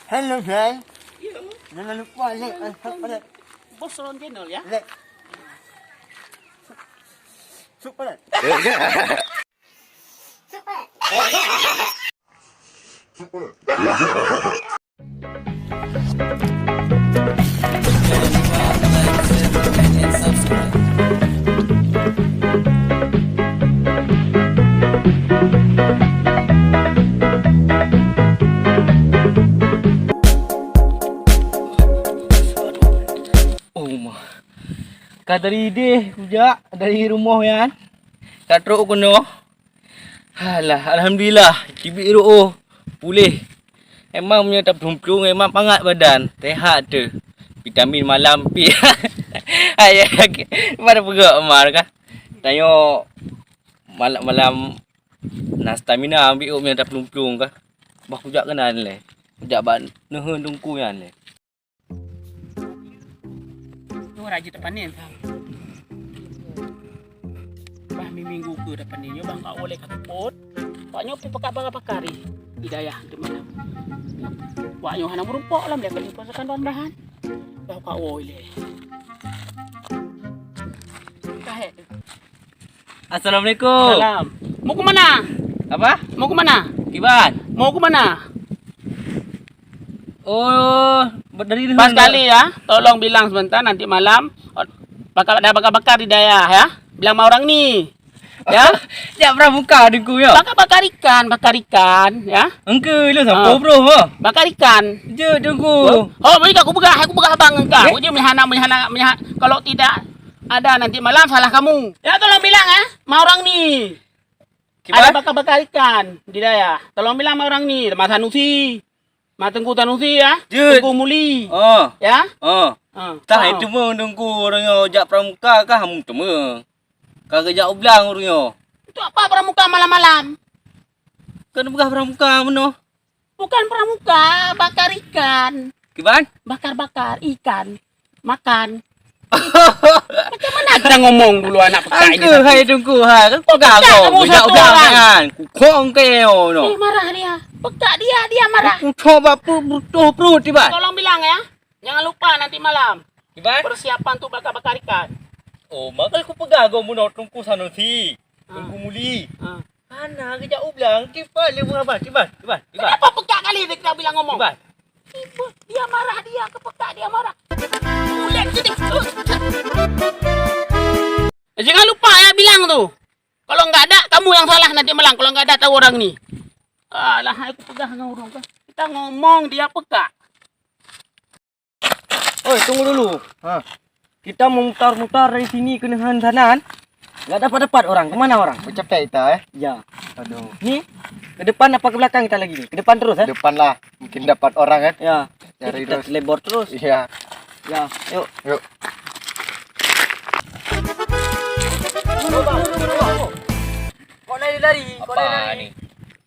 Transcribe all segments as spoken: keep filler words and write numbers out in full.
Hello, guys. Jangan lupa like and subscribe. Bos Ron Channel, ya. Like. Subscribe. Oh, ma. Ka dari idéh kujak, dari rumoh nyan. Ka trok keunoe. Alah, alhamdulillah, cibiet reuôh puléh. Emang meunyoe taplueng-plueng, emang pangat badan, sehat teuh. Vitamin malam pih. Hai, mana peugah Omar kah? Tanyoe malam-malam na stamina ambiek meunyoe taplueng-plueng kah? Bah kujak keunan lé. Kujak bak neuheun teungku nyan lé. Nyoe rajin tapanen, Bang. Bah miminggu keu tapanen nyoe, Bang, ka woe lé ka seupôt. Wak nyoe pih pakar-pakar di dayah teuma. Wak nyoe hana meurumpok lom lé, ka jeuet pasokan bahan-bahan. Bah ka woe lé. Ka hék. Assalamualaikum. Salam. Mau ke mana? Apa? Mau ke mana? Kiban? Mau ke mana? Oh, dari Pas mana? Kali ya, tolong bilang sebentar nanti malam, bakar, ada bakar-bakar di dayah ya. Bilang sama orang ni. Ya? Jak pramuka Teungku ya. Bakar-bakar ikan, bakar ikan ya. Engke lu siapa, bro, ha? Bakar ikan. Je Teungku. Oh, mari aku peugah, aku peugah abang engkau. Eh? Aku je melihat anak, melihat anak, melihat. Kalau tidak ada nanti malam, salah kamu. Ya, tolong bilang ya, sama orang ni. Ada bakar-bakar ikan di dayah. Tolong bilang sama orang ni, sama Sanusi. Ma Teungku Sanusi ya. Jeuet. Teungku Muli. Oh. Ya? Oh. Ah. Tah, itu mah Teungku ureueng nyoe jak pramuka kah, hamu teuma. Ka geujak ublang ureueng nyoe. Itu apa pramuka malam-malam? Kan peugah pramuka meunoe. Bukan pramuka, bakar ikan. Kiban? Bakar-bakar ikan. Makan. Macam mana kita ngomong dulu anak pekak ini? Angke hai Teungku, hai. Kan kau gagal. Kamu satu orang. Kan. Kukong ke yo no. Eh, marah dia. Pekak dia, dia marah. Ku coba perut, perut, perut, tiba. Tolong bilang ya. Jangan lupa nanti malam. Kiban? Persiapan tu bakar-bakar ikan. Oh, maka aku peugah go meunoe Teungku Sanusi. Ah. Teungku Muli. Ah. Hana geujak ublang, kiban lé buah ban, kiban, kiban, kiban. Kenapa pekak kali dia kena bilang ngomong? Kiban. Kiban, dia marah, dia ke pekak, dia marah. Ulet gini. Jangan lupa ya bilang tu. Kalau enggak ada, kamu yang salah nanti malam. Kalau enggak ada tahu orang ni. Alah, aku peugah dengan orang kan. Kita ngomong, dia pekak. Oi, tunggu dulu. Ha. Kita memutar-mutar dari sini ke neuheun sana, kan? Nggak dapat-dapat orang. Kemana orang? Bercepat kita, eh? Ya. Aduh. Ni, ke depan apa ke belakang kita lagi ni? Ke depan terus, eh? Depan lah. Mungkin dapat orang, kan? Ya. Cari kita terus. Teleport terus. Iya. Ya, yuk. Yuk. Kok lari-lari? Kok lari-lari?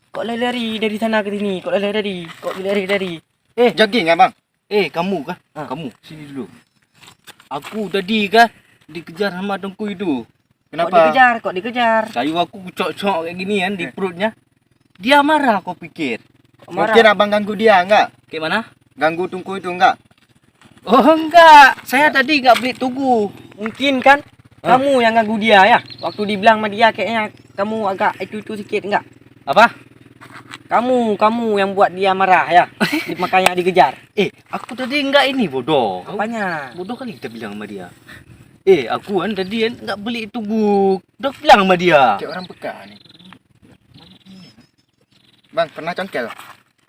Kok lari-lari dari sana ke sini? Kok lari-lari? Kok lari-lari? Eh, jogging, abang. Eh, kamu kah? Ah. Kamu, sini dulu. Aku tadi kah dikejar sama Teungku itu. Kenapa? Kok dikejar? Kok dikejar? Kayu aku kucok-cok kayak gini kan di perutnya. Dia marah, aku pikir. Kok marah? Mungkin abang ganggu dia, enggak? Kayak mana? Ganggu Teungku itu, enggak? Oh, enggak. Saya tadi enggak beli tugu. Mungkin kan kamu yang ganggu dia ya. Waktu dibilang sama dia kayaknya kamu agak itu-itu sikit, enggak? Apa? Kamu, kamu yang buat dia marah ya. Makanya dikejar. Eh, aku tadi enggak ini bodoh. Apanya? Bodoh kali kita bilang sama dia. Eh, aku kan tadi kan enggak beli tugu. Dah bilang sama dia. Kayak orang peka ni. Bang, pernah congkel?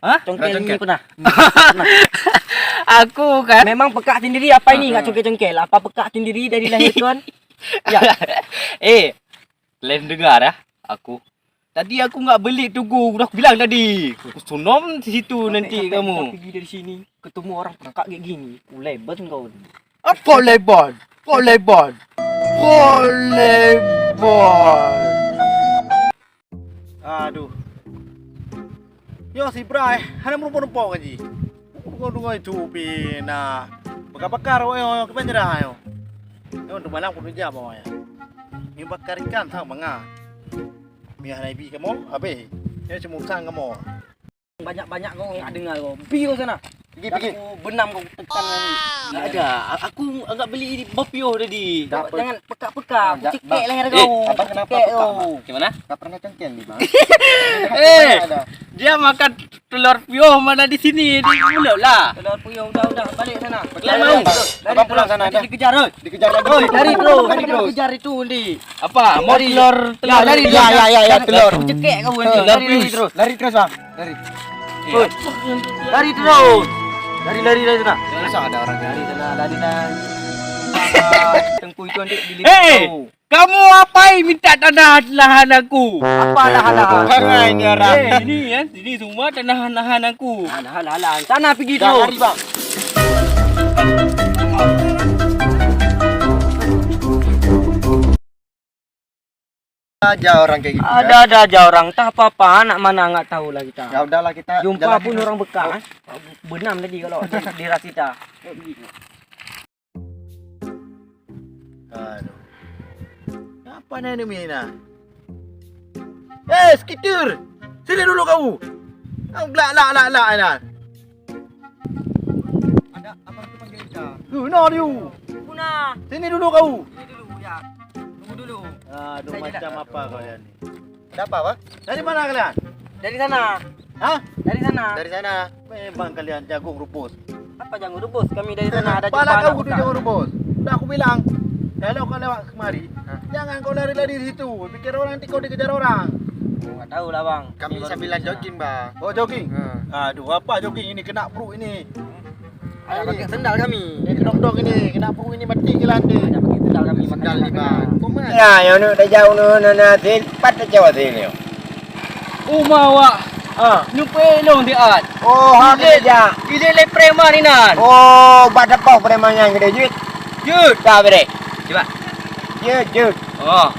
Hah? Congkel ni pernah. Pernah. Aku kan. Memang pekak sendiri apa ini enggak congkel-congkel? Apa pekak sendiri dari lahir tuan? Ya. Eh, lain dengar ya aku. Tadi aku enggak beli tugu, udah aku bilang tadi. Aku sunom di situ nanti kamu. Pergi dari sini, ketemu orang pekak kayak gini. Ulai ban kau ni. Apa leban? Apa leban? Apa leban? Aduh. Yo si Brai, hana meureumpok-reumpok kan ji. Deungoe-deungoe itu pih na bakar-bakar awak nyoe, kiban cara nyoe. Nyoe untuk malam kudu jam awak nyoe. Nyoe bakar ikan sang mangat. Mie hana ibi kamoe, habéh. Nyoe cuma usang kamoe. Banyak-banyak kau nak dengar kau. Pi kau sana. Pigi, pigi. Aku benam kau tekan ni. Tak ada. A-, aku agak beli boh pioh tadi. Tak apa. Jangan pekak-pekak. Ah, aku cekek leher kau. Abang kenapa pekak, Bang? Gimana? Tak pernah cengkeh ni, Bang. Eh, dia makan telur pioh mana di sini, di mulut lah. Telur pioh udah, udah, balik sana. Pakai mau. Abang pulang sana dah. Dikejar, oi. Dikejar lagi. Oi, lari terus. Lari terus. Kejar itu, Ndi. Apa? Mau telur, telur. Ya, lari, ya, ya, ya, ya, telur. Cekek kau, Ndi. Lari, lari terus. Lari terus, Bang. Lari. Oi. Lari terus. Lari, lari, lari sana. Susah ada orang lari sana, lari sana. Tengku itu nanti dililit. Hei! Kamu apai minta tanah lahan aku? Apa lahan-lahan? Perangai ni orang. Eh, ini ya, ini semua tanah lahan aku. Ah, lahan-lahan. Sana pergi terus. Lari, Bang. Ada aja orang kayak gitu, ya. Ada-ada aja orang. Tak apa-apa, anak mana nggak tahu lah kita. Ya udahlah, kita jumpa jalan pun kita. Orang bekas, eh. Benam tadi kalau di, di ras kita. Aduh. Apa ni, ni, Mina? Eh, Skitter! Sini dulu kau! Kau gelak, lak, lak, lak, Mina. Ada abang tu panggil kita. Guna dia. Guna. Sini dulu kau. Sini dulu, ya. Tunggu dulu. Aduh, macam apa kalian ni? Ada apa, Bang? Dari mana kalian? Dari sana. Hah? Dari sana. Dari sana. Memang kalian jagung rebus. Apa jagung rebus? Kami dari sana ada jumpa anak muda. Pala kau kudu jagung rebus. Dah aku bilang, kalau kau lewat kemari, jangan kau lari-lari di situ. Pikir orang nanti kau dikejar orang. Oh, nggak tahu lah, Bang. Kami sambilan jogging, Bang. Oh, jogging? Ha. Aduh, apa jogging ini kena perut ini? Ada pakai sendal kami. Ini dong-dong ini, kena perut ini mati ke lantai. Ada pakai sendal kami, sendal ni, Bang. Ya, yang nak dah jauh, nak, nak, nak, pat dah jauh sini. Uma awak. Ha. Nyupe long siat. Oh, ha, ilé, kerja. Ilé lé preman inan. Oh, bak depoh preman nyang gede jeuet. Jeuet. Ka bere. Cuba. Jeuet, jeuet. Oh.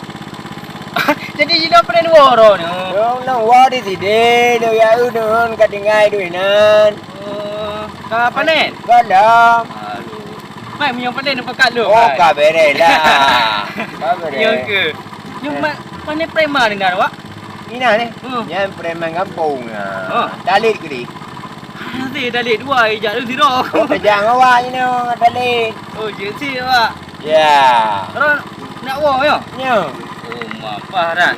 Jadi jinoe peureulèe woro nyoe. Nyoe, nyoe woro di side, nyoe ya, nyoe ka tinggai duit nan. Oh, ka panen? Gohlom. Aduh. Mai meunyoe panen pakat lôn. Oh, ka bereh lah. Ka bereh. Ya ke? Nyoe ma-, panen preman dengan awak? Ina ni. Hmm. Nyan preman gampông lah. Oh. Dalit ke di? Ah, si Dalit dua, ijak lu siro. Oh, kejang awak ni, Dalit. Oh, je si awak. Ya. Terus nak woe ya? Ya. Oh, mapah dah.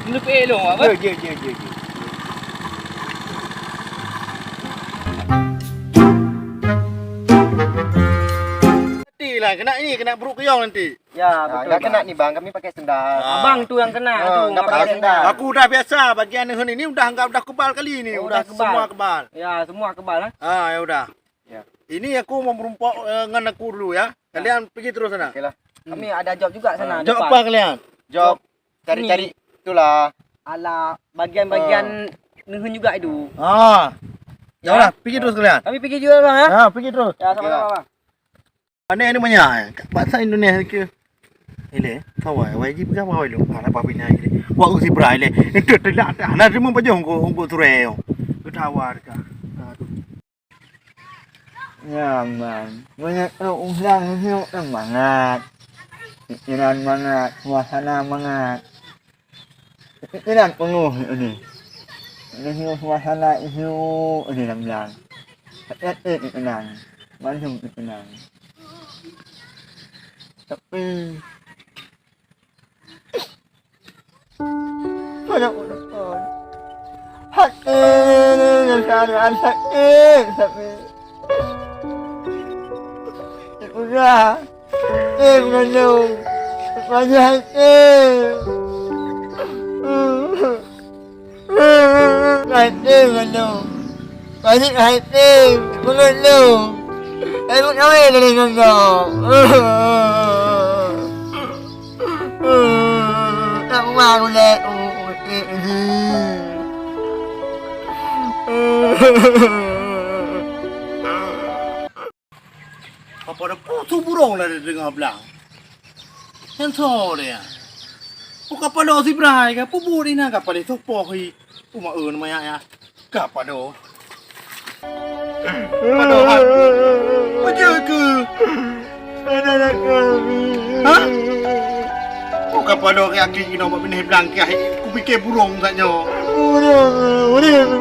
Meuleupe lôn apa? Ya, ya, ya, ya, ya. Nanti lah, kena ni, kena brok kuyong nanti. Ya, betul, Bang. Kena ni, Bang, kami pakai sendal. Ah. Abang tu yang kena, tu enggak pakai sendal. Aku dah biasa, bagian neuen ini udah enggak, udah kebal kali ni, udah semua kebal. Ya, semua kebal, eh. Ah, ya udah. Ya. Ini aku mau merumpok, eh, ngan aku dulu ya. Kalian pergi terus sana. Okey lah. Hmm. Kami ada job juga sana, job depan. Apa kalian? Job cari-cari itulah. Ala bagian-bagian neuen juga itu. Ah. Ya udah, pergi terus kalian. Kami pergi juga, Bang, ya. Ya, pergi terus. Ya, sama-sama, Bang. Mana ni banyak? Bahasa Indonesia ke? Ile, kawai, wai ji pegang wai lu. Ada apa bina ile? Wak usi bra ile. Itu tidak ada. Hana terima pajong ko, ko turai. Ketawa ka. Aduh. Nyaman. Banyak tu ulang hidup kan mangat. Pikiran mangat, suasana mangat. Pikiran penuh ni. Ini suasana isu ni dalam bilang. Hati-hati ni tenang. Mandum ni tenang. Tapi Hati ni rasanya sakit, tapi udah. Eh, mengandung. Banyak hati. Hati mengandung. Banyak hati mengandung. Eh, bukan kami dari mengandung. Tak mau udah. Apa dah putus burung lah dia dengar belang. Yang so dia. Bukan pada si Brai ke? Pun burung ni nak pada sopoh hi. Uma eh nama ya. Ka pada. Pada han. Aja ke? Ada nak kami. Ha? Bukan pada yakin kena buat benih belang ke? Aku fikir burung saja. Burung, burung.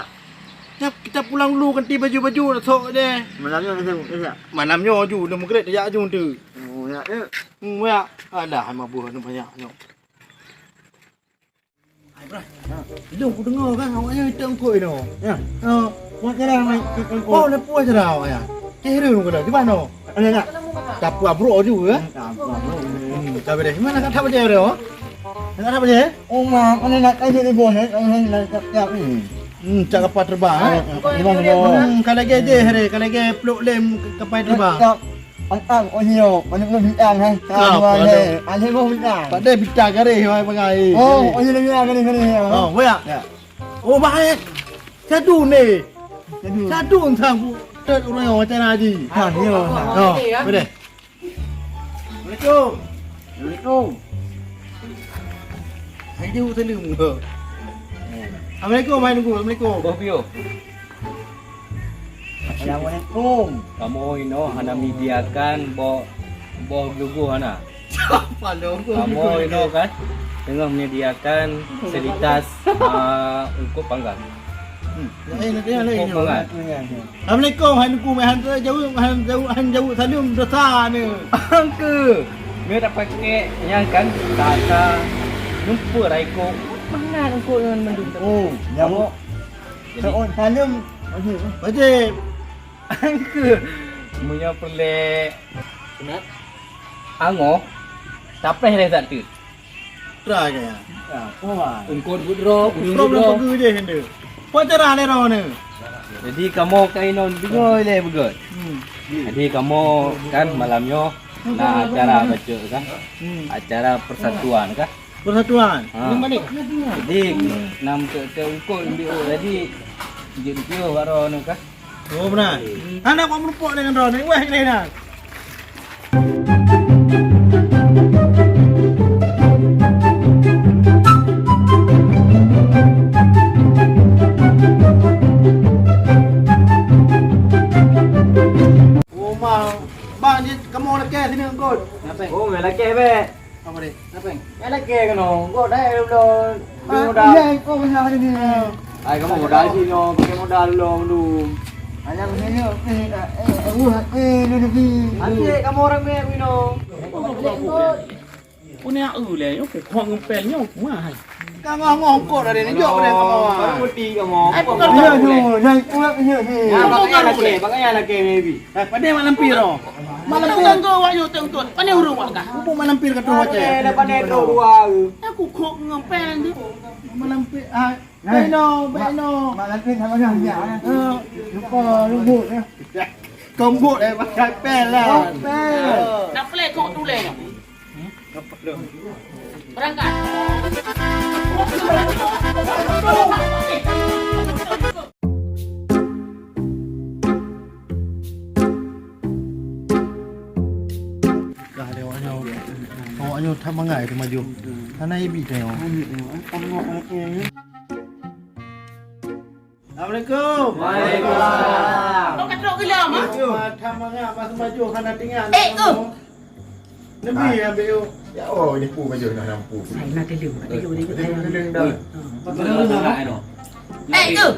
Yak. Yak, kita pulang dulu, ganti baju-baju, nak sok deh. Malam nyoe, nak sok, nak sok. Malam nyoe ju, dah maghrib, yak ju tu. Oh, yak, yak. Hmm, yak. Alah, mabuk dah banyak nyoe. Hai, Bro. Ha. Lôn kudeungoe kan, awaknyan teuengkot inoe. Ya. Ha. Buat cara, mai. Oh, lepas cara awak ya. Cek hireuen keunoe, kiban noh? Ada nak? Tapi abroh ju, ya? Hmm, tak apa deh. Mana kat apa dia, Bro? Nak apa dia? Oma, mana nak kaji di bawah, eh? Kaji nak siap-siap ni. Hmm, cak kapal terbang, eh? Ah, di mana, di mana? Hmm, kalau lagi je, hari, kalau lagi peluk lem kapal terbang. Siap. Ang-ang, oh, nyo, mana belum bintang, hai? Kau, ah, dua, aduh. Hai. Ada belum bintang? Tak ada bintang garis, wahai bagai. Oh, oh, nyo, nyo, garis, garis, ya. Oh, boya. Ya. Oh, baik. Satu ni. Satu. Satu entah bu-, tet orang yang macam haji. Ha, nyo. Ha. Oh, boleh. Assalamualaikum. Assalamualaikum. Hai, dia salam ke? Assalamualaikum, hai, nunggu. Assalamualaikum. Boh piôh. Assalamualaikum. Kamoe inoe hana menyediakan boh, boh geluguh hana. Apa lo? Kamoe inoe kan teungoh menyediakan selitas, ah, eungkôt panggang. Hmm. Lain, lain, lain. Eungkôt panggang. Assalamualaikum, hai nunggu, hai jaweueb, hai jaweueb, hai jaweueb salam dosa ni. Angke. Meudapat kek nyang kan tata numpuk raiko. Mana eungkôt ngon mandum? Oh, nyamuk. Jadi, oh, saleuem wajéb. Wajéb. Angke. Meunyoe peureulée angoh, tapreh lé zat teuk. Teuka ya. Ya, oh. Eungkôt buet droe, ureueng buet droe. Peugah je hende. Peue cara lé droe ni? Jadi kamoe ka inoe deungoe lé beugét. Hmm. Jadi kamoe kan malam nyoe na acara bacut kan. Hmm. Acara persatuan kan. Persatuan. Ha. Jadi, nam te-, te-, eungkôt ambiek, jadi, jeuet piôh bak droeneuh kah? Oh, beuna. Hana kok meureumpok dengan droeneuh, weh, kena. Oh, ma, bang, jeuet kamoe lakée sinoe eungkôt. Kenapa? Oh, lakée bèk. Apa dia? Apa? Nyang lakée keunoe, kok dai lôn bri modal. Iya, kok beuna hari ni. Ai, kamoe modal sinoe, pakai modal lôn dulu. Ayang ni, eh, eh, eh, wah, eh, ni, ni. Asyik kamoe ramé inoe. Punya eu lé, yo, kok ngempel nyoe, wah. Ka ngomong kok dari ni, jok dari kamoe. Baru mudi kamoe. Ai, bukan. Iya, tu, naik pula, iya, ni. Ya, pakaian laki, pakaian laki, maybe. Eh, padahai mak lampir, oh. Mak lampir. Tengok, tengok, tengok. Pandai ureueng awak kah? Bukan mak lampir kata awak, eh, dah pandai terus dua. Aku kok ngempel ni. Mak lampir, ah, baik no, baik no. Mak lampir sama dah, ya. Eh, lupa, lubuk, ya. Kombok, eh, pakai pel lah. Oh, pel. Nak play kok tu leh. Berangkat. Dah ada awak nyoe. Awak nyoe that mangat teumaju. Hana ibi tengok. Assalamualaikum. Waalaikumsalam. Kau kata gila, Mak? That mangat pas maju hana tinggal. Eh, tu. Nabi ambil. Ya, oh, ini pu maju nak nampu. Hai, nak telu, nak telu, nak telu. Telu dah. Eh, tu.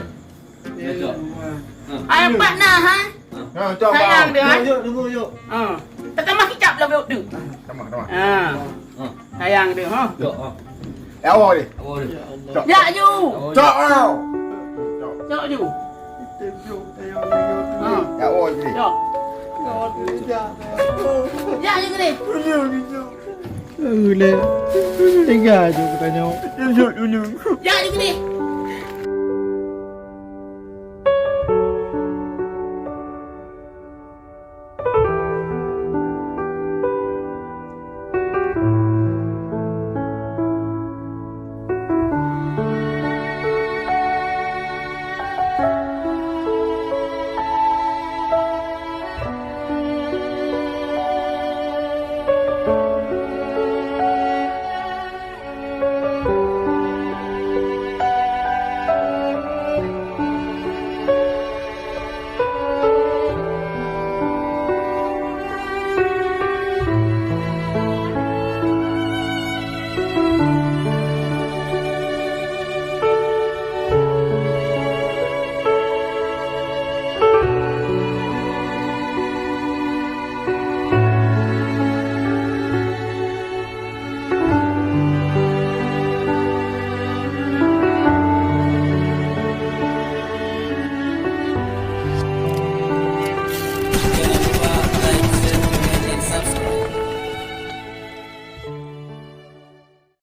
Ayah pat na, ha? Ha, cok. Sayang dia, eh? Yuk, yuk, tunggu, yuk. Ha. Tatamah kicap lam perut tu. Tamah, tamah. Ha. Ha. Sayang dia, ha. Cok, ha. Ya Allah ni. Allah ni. Cok. Ya, Ju. Cok, oh. Cok. Cok, Ju. Ha. Ya Allah ni. Cok. Ya, Ju ni. Uleh. Tega Ju kutanyong. Ya, Ju ni.